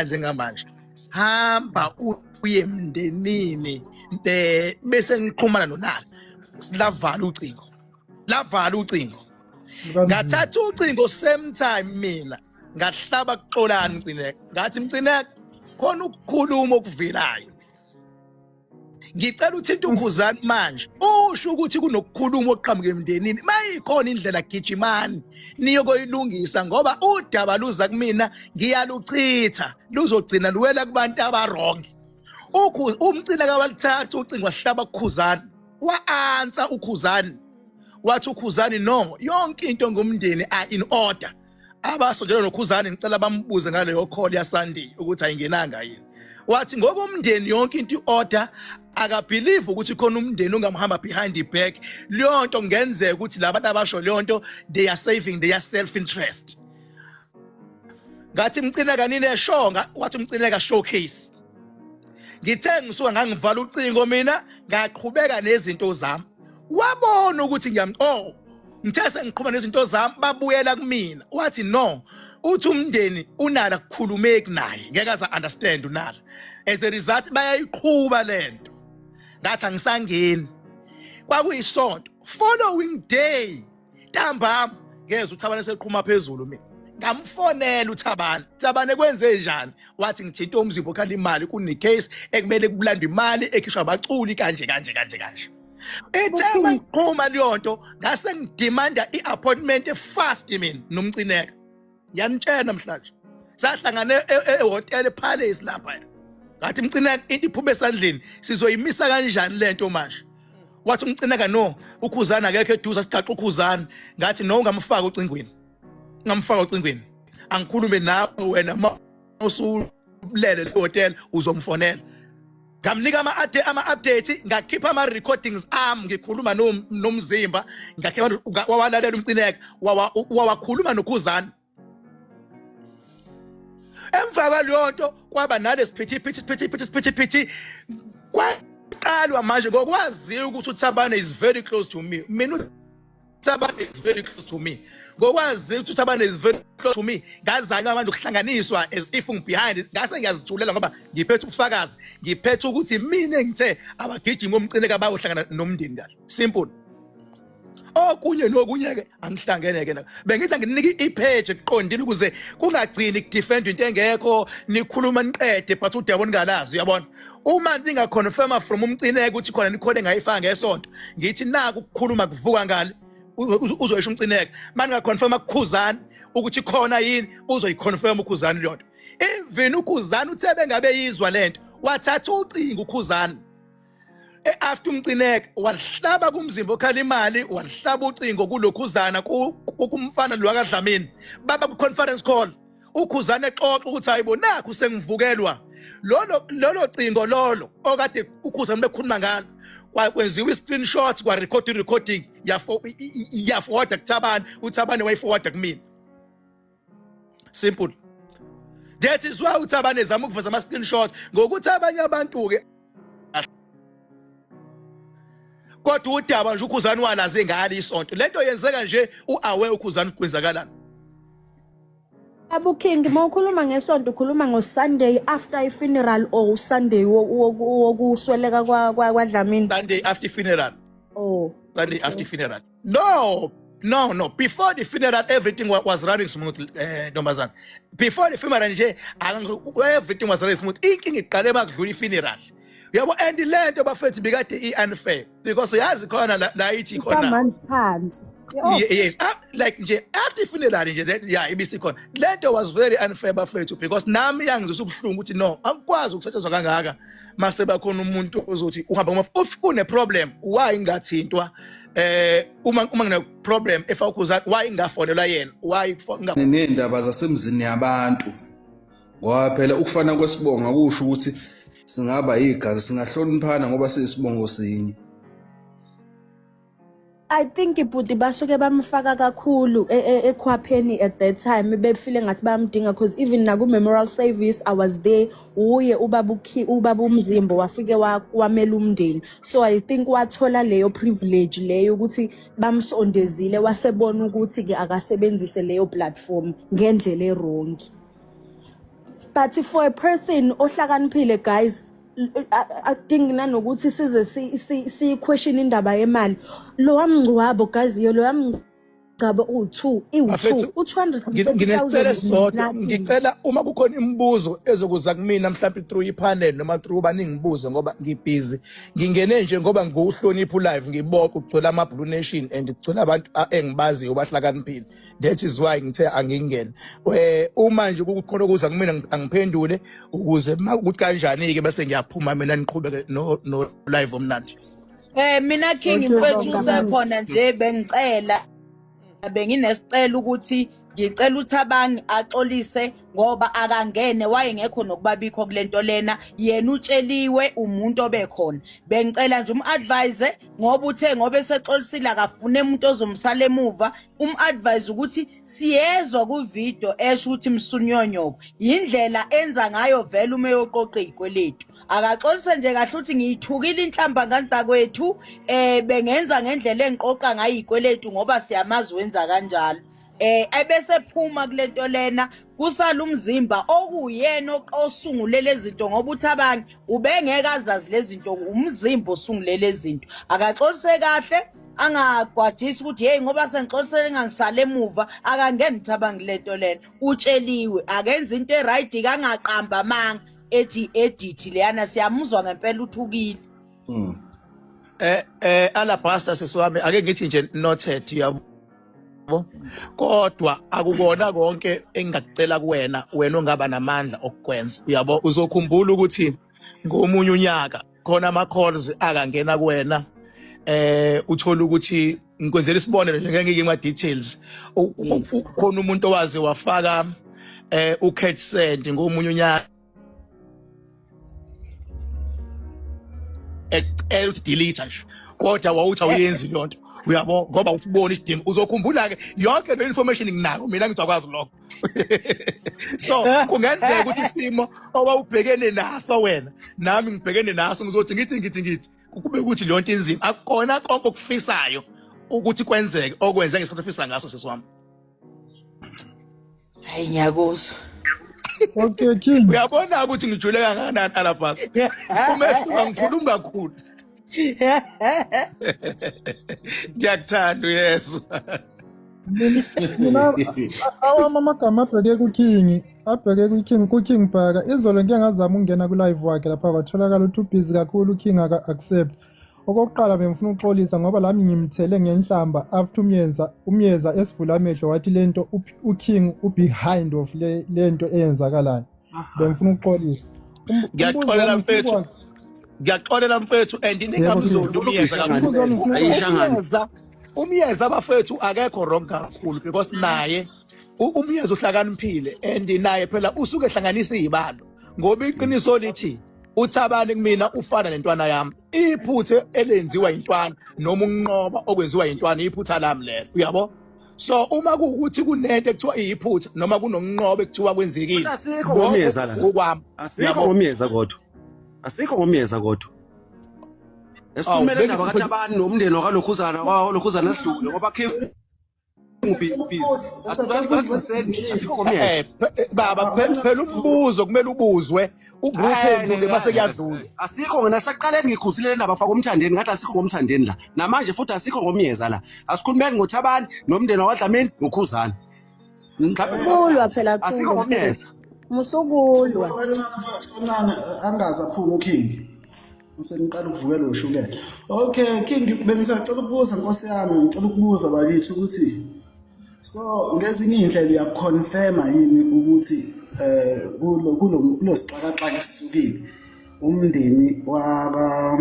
Njengamanje hamba uye emndenini, bese ngiqhumana nonala. Silavala ucingo, lavala ucingo. Ngathatha ucingo same time mina ngahlaba kuXolani Mcineka, ngathi, "Mcineka, khona ukukhuluma okuvelayo, ngicela uthinte uKhuzani manje, usho ukuthi kunokukhuluma okuqhamuka emndenini. Mayikhona indlela, gijimani niyokoyilungisa, ngoba udaba luza kumina ngiyaluchitha, luzogcina luwela kubantu aba-wrong." UMcineka walithatha ucingo, wahlaba kuKhuzani, wa-answer uKhuzani. Wathi uKhuzani, "No, yonke into ngomndeni are in order." Abasondelwe noKhuzani, ngicela bambuze ngaleyo call yaSunday ukuthi ayingenanga yini. Wathi ngokomndeni yonke into i-order, akabelieve ukuthi khona umndeni ungamhamba behind the back. Leyo nto kungenzeka ukuthi labantu abasho leyo nto, they are saving their self interest. Ngathi, "Mcineka, nini eshonga?" Wathi uMcineka, "Showcase." Ngithe ngisuka ngangivala ucingo mina, ngaqhubeka nezinto zami. Wabona ukuthi ngiyam oh ngithe sengiqhubeka nezinto zami, babuyela kumina. Wathi no, uthi umndeni unala kukhulumeki naye, ngeke aza understand unala. As a result bayayiqhuba lento. Ngathi angisangeni. Kwakuyisonto, following day ntambama ngezwe uThabane seqhuma phezulu. Mina ngamfonela uThabane. "Thabane, kwenze njani?" Wathi, "Ngithinta umzimba okhala imali, kune case ekumele kulandwe imali ekhishwa abaculi kanje kanje kanje kanje." Ithe mangiqhuma leyo nto, ngase ngidemanda i-appointment fast mina noMcineka. Ngiyanitshela namhlanje sahlangana ehotel ePalace lapha. Ngathi, "Mcineka, into iphume esandleni, sizoyimisa kanjani lento manje?" Wathi uMcineka, "No, uKhuzana akekho eduze, sigaxa uKhuzana." Ngathi, "No, ungamfaka ucingweni, ungamfaka ucingweni, angikhulume nawe wena ma usulele le hotel, uzomfonela." Ngamnika ama-update, ngakhipha ama-recordings ami ngikhuluma nomzimba, ngakhipha, wawalalela uMcineka, wawakhuluma noKhuzana. Emva kwaleyo nto kwaba nalesiphithiphithi, siphithiphithi, siphithiphithi. Kwaqalwa manje ngokwaziwa ukuthi uThabane is very close to me. Mina uThabane is very close to me. Ngokwazi ukuthi uThabane is very close to me, ngazanywa manje ukuhlanganiswa as if ngibehind. Ngase ngiyazithulela ngoba ngiphethe ubufakazi, ngiphethe ukuthi mina engithe abagijimi boMcineka bayohlangana nomndeni kahle, simple. Okunye nokunye-ke angihlangene-ke nako. Bengithi anginike ipage ekuqondile ukuze kungagcini kudefend into engekho, nikhuluma niqede but udaba ningalazi. Uyabona, uma ningaconfirma from uMcineka ukuthi khona nikhona engayifaka ngesonto, ngithi naku ukukhuluma kuvuka ngale, uzoyisho uMcineka. Uma ningaconfirma kuKhuzani ukuthi khona yini, uzoyiconfirma uKhuzani leyo nto. Even uKhuzani uthe bengabe yizwa lento, wathatha ucingo uKhuzani after uMcineka, walihlaba kumzimba okhala imali, walihlaba ucingo kulokhuzana kumfana lwakaDlamini, baba ku-conference call, uKhuzana exoxa ukuthi, "Hayibo, nakhu sengivukelwa." Lolo cingo lolo okade uKhuzana bekhuluma ngalo, kwenziwa i-screenshot, kwa-record i-recording, yaforwarda kuThabane, uThabane wayiforwarda kumina, simple. That is why uThabane ezama ukuveza ama-screenshot ngokuthi abanye abantu-ke, kodwa udaba nje uKhuzani walazi ngalo isonto lento yenzeka nje, u-aware uKhuzani kwenzakalani. Abu King, uma ukhuluma ngesonto, ukhuluma ngo-Sunday after i-funeral or Sunday wokusweleka kwaDlamini? Sunday after funeral. Oh. Sunday after funeral. No, before the funeral everything was running smooth, ntombazana. Before the funeral nje everything was running smooth. Inkinga iqale bakudlula i-funeral, yabo. And lento bafethu bikade i-unfair because uyazi khona la ithi khona Isamanzi phansi. Oh. Yes, like nje after funeral nje yeah, ibisikhona lento. Was very unfair bafethu, because nami yangizwisa ubuhlungu ukuthi no, akukwazi ukusetshenziswa kangaka mase bakhona umuntu ozothi uhamba kuma if kune problem, why ingathintwa uma ngine problem efaka uKhuzani, why ingafonelwa yena, why Ney'ndaba zasemzini yabantu, ngoba phela ukufana kwesibongo akusho ukuthi singaba igazi, singahloniphana ngoba siyisibongo sinye. I think ibhuti basuke bamfaka kakhulu ekhwapheni at that time, befile ngathi bayamdinga, because even naku-memorial service I was there, uye ubaba ubaba uMzimbo wafike wamela umndeni. So I think wathola leyo privilege leyo ukuthi bamsondezile, wasebona ukuthi-ke akasebenzise leyo platform ngendlela e-wrong. But for a person ohlakaniphile, guys, akudingi nanokuthi size siyi-question indaba yemali. Lo wamngcwabo, guys, yo lo wamngcwabo uwu-two, iwu-two, Bafethu, u-230 nginesicelo 000, esisodwa. nothing. Ngicela uma kukhona imibuzo ezokuza kumina, mhlawumbe through ipanel noma through bani, ngibuze ngoba ngibhizi. Ngingene nje ngoba ngiwuhlonipha ulive, ngiboka kugcwele ama-Blue Nation and kugcwele abantu engibaziyo bahlakaniphile. That is why ngithe angingene. Uma nje kukhona okuza kumina, angiphendule ukuze uma ukuthi kanjani-ke bese ngiyaphuma mina, niqhubeke no live omnandi. Mina King, Okay, mfethu, bonga. usekhona nje, bengicela, benginesicelo ukuthi ngicela uThabang axolise ngoba akangene, wayengekho nokubabikho kulento lena. Yena utsheliwe umuntu obekhona. Bengicela nje um-advise ngoba uthe ngoba esexolisile akafune umuntu ozomsala emuva. Um-advise ukuthi siyezwa ku-video esho ukuthi msunyonyoko yindlela enza ngayo vele uma eyoqoqa iy'kweletu. Akaxolise nje kahle ukuthi ngiyithukile inhlamba nganzakwethu, bengenza ngendlela engiqoqa ngayo iy'kweletu ngoba siyamazi wenza kanjalo. Ebese phuma kulento lena, kusala umzimba okuyena osungule lezi zinto, ngoba uthi abanye ubengeke azazi lezi zinto, umzimba osungule lezi zinto. Akaxolise kahle, angagwajisi ukuthi hey, ngoba sengixolisele ngangisale emuva. Akangeni uThabang lento lena, utsheliwe akenze into e-right, kangaqamba amanga ethi edit leyana, siyamuzwa ngempela uthukile. Alabaster, sisiwami, ake ngithi nje noted, yabo, kodwa akukona konke engingakucela kuwena, wena ongaba namandla okukwenza, uyabo. Uzokhumbula ukuthi ngomunye unyaka khona ama calls akangena kuwena, uthola ukuthi, ngikwenzela isibonelo nje, ngeke ngike ma details, khona umuntu owaze wafaka ucash send ngomunye unyaka ecela ukuthi delete nje, kodwa wawuthi awuyenzi leyo nto, uyabo, ngoba usibona isidingo. Uzokhumbula ke, yonke le information nginayo mina, ngizakwazi lokho. So kungenzeka ukuthi isimo owawubhekene naso wena nami ngibhekene naso, ngizothi ngithi kube ukuthi leyo nto inzima. Akukona konke okufisayo ukuthi kwenzeke okwenze ngesikhathi ofisa ngaso, sisi wami. Hayi, ngiyakuzwa. Okay, King. Uyabona ukuthi ngijule kangakanani, Alabas? Umehluka ngikhuluma kakhulu. Ngiyakuthanda, uyezwa. Mina awami amagama abheke kuKing, abheke kuKing, kuKing Bhaka. Izolo ngike ngazama ukungena ku-live wakhe lapha, kwatholakala ukuthi ubhizi kakhulu uKing, aka-accept. Okokuqala bengifuna ukuxolisa ngoba lami ngimthele ngenhlamba after umyeza esivula amehlo wathi lento uKing ubehind of le lento eyenzakalayo. Bengifuna ukuxolisa. Umbuzo Ngiyaxolela, wami mfethu. ngifuna ukwazi- Ngiyaxolela, mfethu, and ningamzondi umyeza kakhulu. Umbuzo wami ngifuna ukwazi- Ayishangani. Umyeza, abafethu, akekho wrong kakhulu because naye umyeza uhlakaniphile and naye phela usuke ehlanganisa izibalo, ngoba iqiniso lithi uThabani kumina ufana nentwana yami. Iphuthe elenziwa intwana noma ukunqoba okwenziwa intwana, iphutha lami lelo, uyabo. So uma kuwukuthi kunento ekuthiwa iyiphutha noma kunokunqoba ekuthiwa kwenzekile, Kodwa asikho ngomyeza la. Okwami, Asikho uyabo. ngomyeza kodwa. Asikho ngomyeza kodwa. Esikhulumele Awu, indaba kaThabani nomndeni wakalokhuzana walokhuzana sidlule ngoba King ubhizi. Asikho ngomyeza. Baba, phela umbuzo kumele ubuzwe uphendule base kuyadlula. Asikho ngena saqaleni ngikhuzile le ndaba faka umthandeni, ngathi asikho ngomthandeni la. Namanje futhi asikho ngomyeza la. Asikhulumeni ngoThabani nomndeni wakwaDlamini ngokhuzana. Mhlawumbe Kulwa phela. Asikho ngomyeza. Musukulwa. Kancane, mfowethu, kancane, angaze aphume uKing. Seniqala ukuvukela ushukela. Okay, King, bengisacela ukubuza, nkosi yami, ngicela ukubuza bakithi ukuthi so ngezinye iy'ndlela uyakuconfirma yini ukuthi kulo sixakaxaka esisukile umndeni waka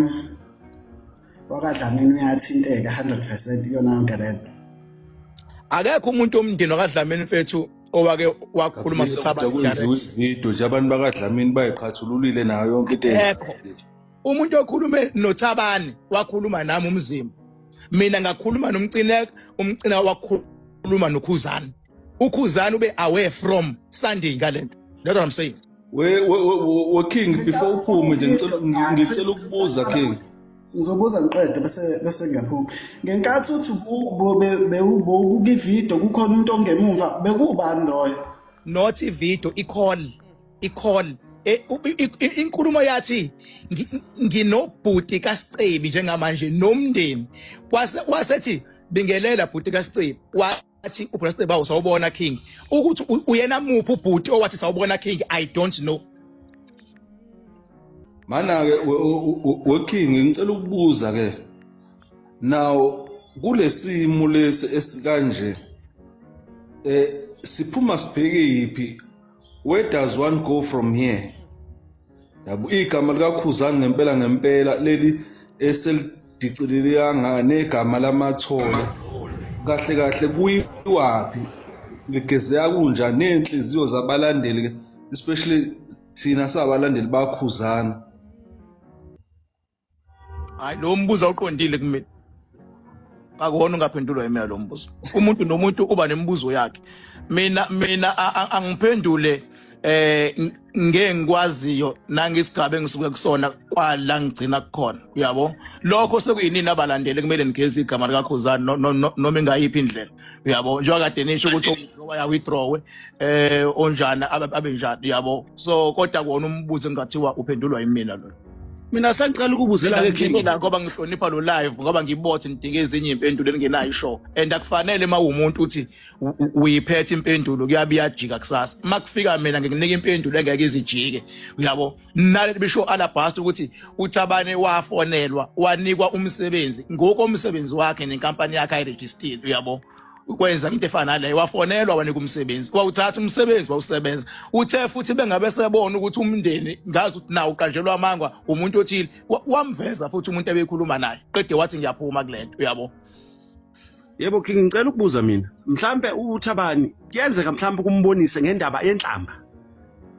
wakaDlamini uyathinteka 100% kuyona yonke lento? Akekho umuntu omndeni wakadlamini, mfethu, owake wakhuluma Kabisa, noThabani kodwa kwenziwa direct. isividiyo nje, abantu bakadlamini bayiqhathululile nayo yonke into Akekho eyenzakalayo. Umuntu okhulume noThabani, wakhuluma nami umzimba. Mina ngakhuluma noMcineka, uMcineka wakhuluma noKhuzani. UKhuzani ube aware from Sunday ngalento. That's what I'm saying. We we we, we King, before uphume nje, ngicela ukubuza, King. Ngizobuza ngiqede bese ngiyaphuma. Ngenkathi uthi bewubuka ividiyo, kukhona umuntu ongemumva, bekubani loyo? Not ivideo, i-call, i-call. Inkulumo yathi nginobhuti kaSicebi njengamanje nomndeni, wase wasethi bingelela bhuti kaSicebi, wathi ubhuti kaSicebi, awu, sawubona King. Ukuthi uyena muphi ubhuti owathi sawubona King, I don't know. Mana ke, we King, ngicela ukubuza ke now kulesimo lesi esikanje, siphuma sibheke yiphi? Where does one go from here? Yabo, igama likaKhuzani ngempela ngempela leli eselidicilile kangaka, negama lamathole, kahle kahle kuyiwaphi, ligezeka kunjani ney'nhliziyo zabalandeli ke, especially thina sabalandeli baKhuzani? Hayi, lo mbuzo awuqondile kumina, akuwona ungaphendulwa yimina lo mbuzo. Umuntu nomuntu uba nemibuzo yakhe. Mina angiphendule ngeke ngikwaziyo nangesigaba engisuke kusona kwala ngigcina kukhona, uyabo. Lokho sekuyinini abalandeli kumele nigeze igama likaKhuzani noma ingayiphi indlela, uyabo, njengoba kade nisho ukuthi waya withdraw onjani, abe njani, uyabo. So kodwa kona umbuzo engathiwa uphendulwa yimina lo. Mina sengicela ukubuzela ke, King. Mina ngoba ngihlonipha lo live, ngoba ngibothe ngidinga ezinye impendulo engenayo ishow, and akufanele uma uwumuntu uthi uyiphethe impendulo, kuyabe iyajika kusasa. Uma kufika mina ngikunika impendulo engeke izijike, uyabo. Nale bisho Alabaster ukuthi uThabane wafonelwa, wanikwa umsebenzi ngokomsebenzi wakhe nenkampani yakhe ayirejistile, uyabo, ukwenza into efana naleyo. Wafonelwa, wanika umsebenzi, wawuthatha umsebenzi, wawusebenza. Uthe futhi bengabe sebona ukuthi umndeni ngazi ukuthi nawo uqanjelwa amangwa umuntu othile, wamveza futhi umuntu ebekhuluma naye, qede wathi ngiyaphuma kulento, uyabo. Yebo King, ngicela ukubuza mina. Mhlambe uThabani kuyenzeka mhlambe kumbonise ngendaba yenhlamba.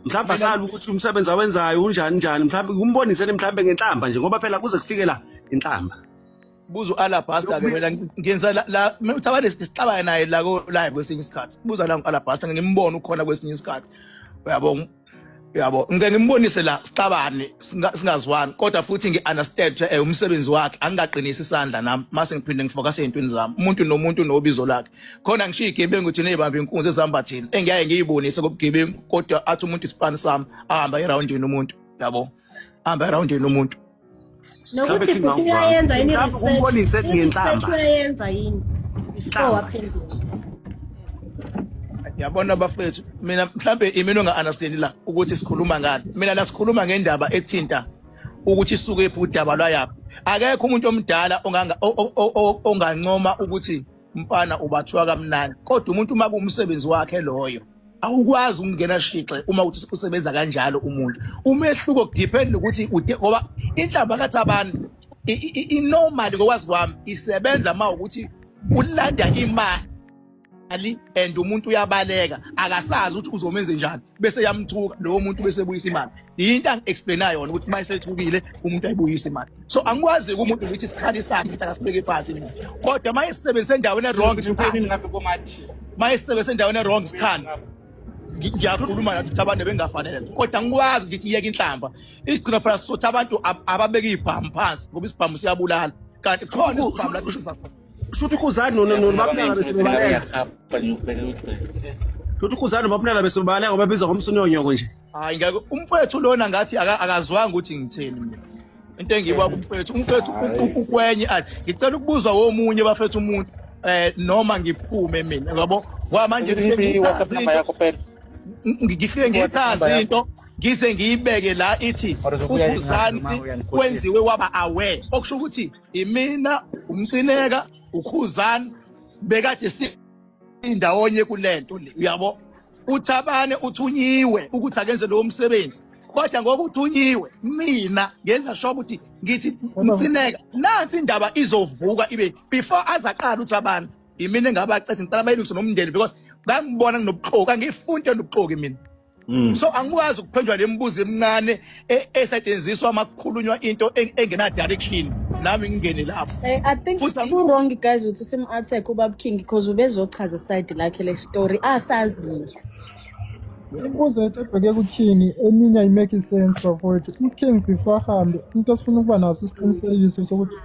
Mhlambe asali ukuthi umsebenzi awenzayo unjani njani, mhlambe kumbonise mhlambe ngenhlamba nje, ngoba phela kuze kufike la inhlamba. Buza u-Alabaster ke. Mina ngenza la uThabane sixabane naye la ko live kwesinye isikhathi. Buza la u-Alabaster, ngimbona ukhona kwesinye isikhathi, uyabo, uyabo. Ngike ngimbonise la sixabane, singazwani, kodwa futhi ngi-understand umsebenzi wakhe, angingaqinisi isandla nami mase ngiphinde ngifocus ey'ntweni zami. Umuntu nomuntu nobizo lakhe. Khona ngishiya igebengu thina ey'bamba inkunzi ezihamba thina, engiyaye ngiyibonise kobugebengu, kodwa athi umuntu isipani sami, ahamba erawundini umuntu, yabo, ahamba erawundini umuntu. Mhlawumbe Nokuthi King futhi awuzwanga. uyayenza yini Mhlawumbe i-research? umbonise ngenhlamba. I-research uyayenza yini before Inhlamba. waphendula? Yabona bafethu, mina mhlambe imina onga-understandi la ukuthi sikhuluma ngani. Mina la sikhuluma ngendaba ethinta ukuthi isuke phi, udaba lwayaphi. Akekho umuntu omdala ongancoma ukuthi mfana ubathiwa kamnandi, kodwa umuntu uma kuwumsebenzi wakhe loyo, awukwazi ukungena shixe uma uthi usebenza kanjalo umuntu. Umehluko kudepend ukuthi ude, ngoba inhlamba kaThabani i-normal ngokwazi kwami isebenza uma ukuthi ulanda imali and umuntu uyabaleka, akasazi ukuthi uzomenze njani, bese yamthuka lowo muntu, bese ebuyisa imali. Yinto angi-explaina yona ukuthi uma esethukile umuntu ayibuyise imali. So angikwazi umuntu ukuthi isikhali sakhe ukuthi akasibeke phansi mina, kodwa uma esebenzise endaweni e-wrong, uma esebenzise endaweni e-wrong isikhali, ngiyakhuluma nathi ukuthi abantu bengafanele, kodwa angikwazi ukuthi iyeke inhlamba. Isigcina phela sothi abantu ababeke ibhamu phansi, ngoba isibhamu siyabulala, kanti khona isibhamu la cishe. Shuthi uKhuzani noBabunala besebebaleka. Shuthi uKhuzani noBabunala besebebaleka ngoba biza ngomsunonyoko nje. Hayi ngeke, umfethu lona ngathi akazwanga ukuthi ngitheni mina. Into engiyibuka kumfethu, umfethu ukwenye athi ngicela ukubuzwa womunye bafethu umuntu noma ngiphume mina, yabo, ngoba manje ngifike ngichaze into ngize ngiyibeke la, ithi uKhuzani kwenziwe waba aware, okusho ukuthi imina, uMcineka, uKhuzani bekade sindawonye kulento le, uyabo. UThabane uthunyiwe ukuthi akenze lowo msebenzi, kodwa ngoba uthunyiwe, mina ngenza sure ukuthi ngithi Mcineka nansi indaba izovuka ibe before azaqala uThabane, imina engabacethe ngicela bayilungise nomndeni, because ngangibona nginobuxoki, angifuni into enobuxoki mina. So angikwazi ukuphendula lemibuzo emincane esetshenziswa uma kukhulunywa into engena direction nami ngingene lapho. I think Futhi ku-wrong guys ukuthi sim-attack ubab King because ubezochaza side lakhe le story asaziyo. Imibuzo yethu ebheke kuKing eminye ayimake sense bafowethu. UKing before ahambe into esifuna ukuba naso isiqinisekiso sokuthi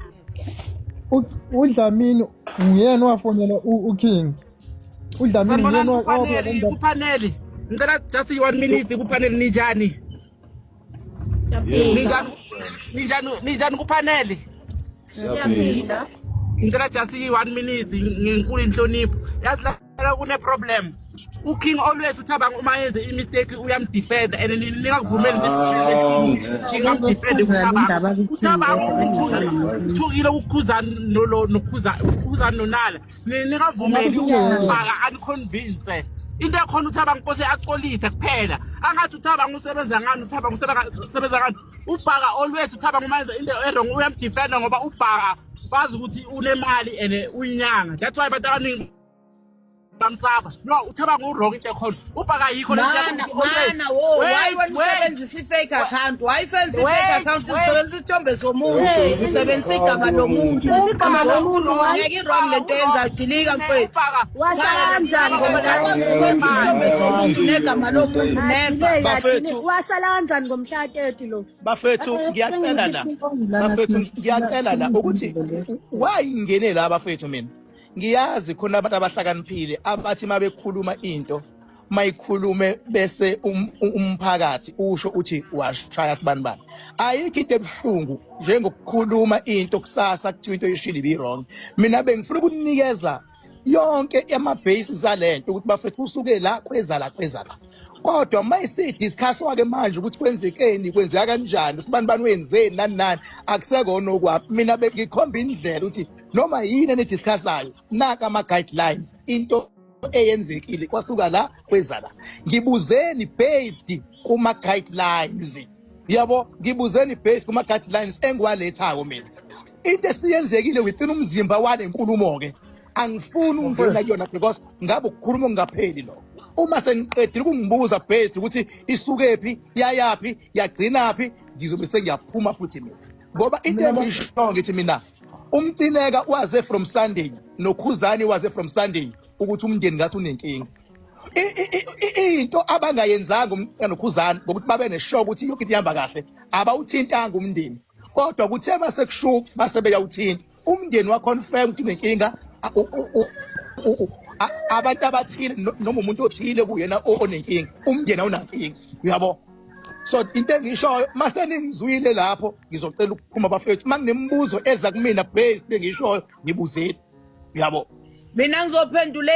uDlamini nguyena owafonela uKing. UDlamini Sanibonani nguyena kupaneli, kupaneli. Ngicela just one minute kupaneli ninjani? Yebo, Ninjani ninjani ninjani kupaneli? siyaphila. Ngicela just one minute nginkulu inhlonipho. Yazi la kune problem. uKing always uthabanga uma yenze i-mistake uyamdefend and ningakuvumeli Ah, ngeke. King amdefend uThabang. UThabang uthukile ukukhuzana nolo nokhuza ukukhuzana nonala. Ningavumeli ubhaka aniconvince. Into ekhona uThabang Nkosi axolise kuphela. Angathi uThabang usebenza ngani uThabang usebenza ngani. Ubhaka always uThabang uma yenza into e-wrong uyamdefenda ngoba ubhaka bazi ukuthi unemali and uyinyanga. That's why abantu abaningi bamsaba. No, uThabang u-wrong into ekhona. Ubhaka yikho lento Mana yakho always. mana wo Wait, why wena wait. usebenzisa i-fake account why senza i-fake Wait, account wait. usebenzisa isithombe somuntu Usebenzisa usebenzisa igama i-account lomuntu yomuntu. Igama lomuntu, why? ngeke i-wrong lento yenzayo dilika mfethu Ubhaka Wasala kanjani ngomhla usebenzisa isithombe somuntu negama lomuntu never Adileka, Bafethu. wasala kanjani ngomhla 30 lo? Bafethu ngiyacela la. Bafethu ngiyacela la ukuthi why ngingene la bafethu mina. Ngiyazi khona abantu abahlakaniphile abathi mabekhuluma into mayikhulume bese umphakathi usho uthi washaya sibanibani. Ayikho into ebuhlungu njengokukhuluma into kusasa kuthiwa into oyishilo ibi wrong. Mina bengifuna ukunikeza yonke ama-basis alento ukuthi bafethu kusuke la kweza la kweza la, kodwa mayisi-discusswa ke manje ukuthi kwenzekeni, kwenzeka kanjani, usibani bani wenzeni, nani nani, akusekona okwami. Mina bengikhomba indlela ukuthi noma yini enidiscussayo, naka ama-guidelines, into eyenzekile kwasuka la kweza la, ngibuzeni based kuma-guidelines, yabo, ngibuzeni based kuma-guidelines engiwalethayo mina. Into esiyenzekile within umzimba wale nkulumo-ke angifuni ukungena kuyona because ngabe ukukhuluma okungapheli lokho. Uma seniqedile ukungibuza based ukuthi isukephi, yayaphi, yagcinaphi, ngizobe sengiyaphuma futhi mina, ngoba into engiyishoyo ngithi mina umtineka waze from Sunday nokhuzani waze from Sunday ukuthi umndeni ngathi unenkinga. Into abangayenzanga umtineka nokhuzani ngokuthi babe neshow ukuthi yonke into ihamba kahle, abawuthintanga umndeni, kodwa kuthe basekushuka base beyawuthinta umndeni, wa-confirm ukuthi unenkinga. Abantu abathile noma umuntu othile kuyena onenkinga, umndeni awunankinga, uyabo. So into engishoyo, mase ningizwile lapho, ngizocela ukuphuma bafethu. Uma kunemibuzo eza kumina based bengishoyo, ngibuzeni, uyabo. Mina ngizophendula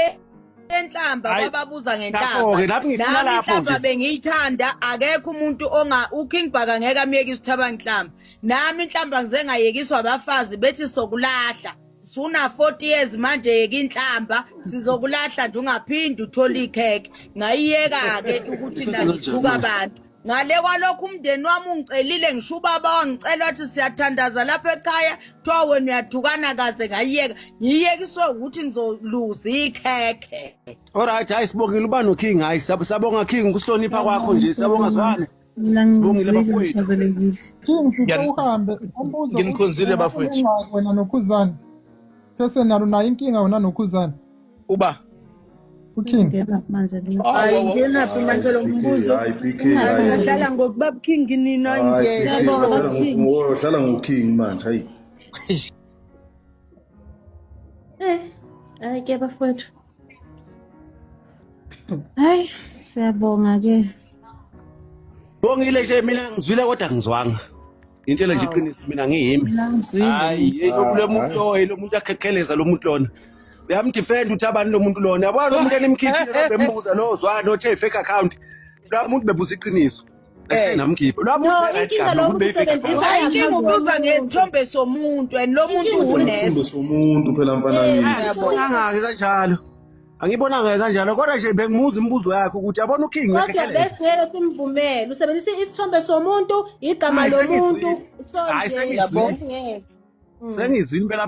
enhlamba Hayi, kwababuza ngenhlamba. Lapho-ke, lapho ngifuna Nami lapho inhlamba nje. bengiyithanda, akekho umuntu onga uKing Bhaka ngeke amyekise uThabang inhlamba. Nami inhlamba ngize ngayekiswa abafazi bethi sokulahla. Suna 40 years manje, yeka inhlamba, sizokulahla nje ungaphindi uthole ikhekhe. Ngayiyeka ke ukuthi na ngithuka abantu. Ngale kwalokho umndeni wami ungicelile, ngisho ubaba wangicela wathi siyathandaza lapha ekhaya, kuthiwa wena uyathukana, kaze ngayiyeka. Ngiyekiswe ukuthi ngizoluza ikhekhe. Alright, hayi sibongile uba no King, hayi sabonga King ukusihlonipha kwakho nje, siyabonga zwane. Mina Sibongile ngizwile bafowethu. ngichazelekile. King sike uhambe umbuzo Nginikhonzile uthi bafowethu. unengxaki wena nokhuzani. Personal unayo inkinga wena nokhuzani. Uba uKing. Ngena manje lo. Oh, Hayi oh, oh. ngenaphi manje lo mbuzo? Hayi PK, hayi. Ngadlala ngokubab King nina Hayi nje. PK, Siyabonga badlala King. badlala ngoKing manje, hayi. Hayi ke bafowethu. Hayi siyabonga ke. Bongile nje mina ngizwile kodwa ngizwanga. Intshela nje iqiniso mina ngiyimi. Mina ngizwile. Hayi, lo muntu lo, lo muntu akhekheleza lo muntu lona. Uyamdefend uthi abani lo muntu lona. Yabona lo muntu enimkhiphile lo bembuza lo zwana othe fake account. Lo muntu bebuza iqiniso. Kahle namkhipha. Lo muntu No, be-right inkinga gama lo ukuthi muntu beyi-fake account. usebenzisa Hayi inkinga i-account ubuza yomuntu. ngesithombe somuntu and lo muntu Inkinga Isithombe unesi. somuntu phela mfana kithi. Angibonanga kanjalo. Angibonanga kanjalo kodwa nje bengimuza imibuzo yakhe ukuthi yabona uKing Kodwa uyakhekheleza. besingeke simvumele. Usebenzisa isithombe somuntu, igama Hayi lomuntu. sengizwile. So Hayi nje sengizwile. besingeke. Sengizwile impela.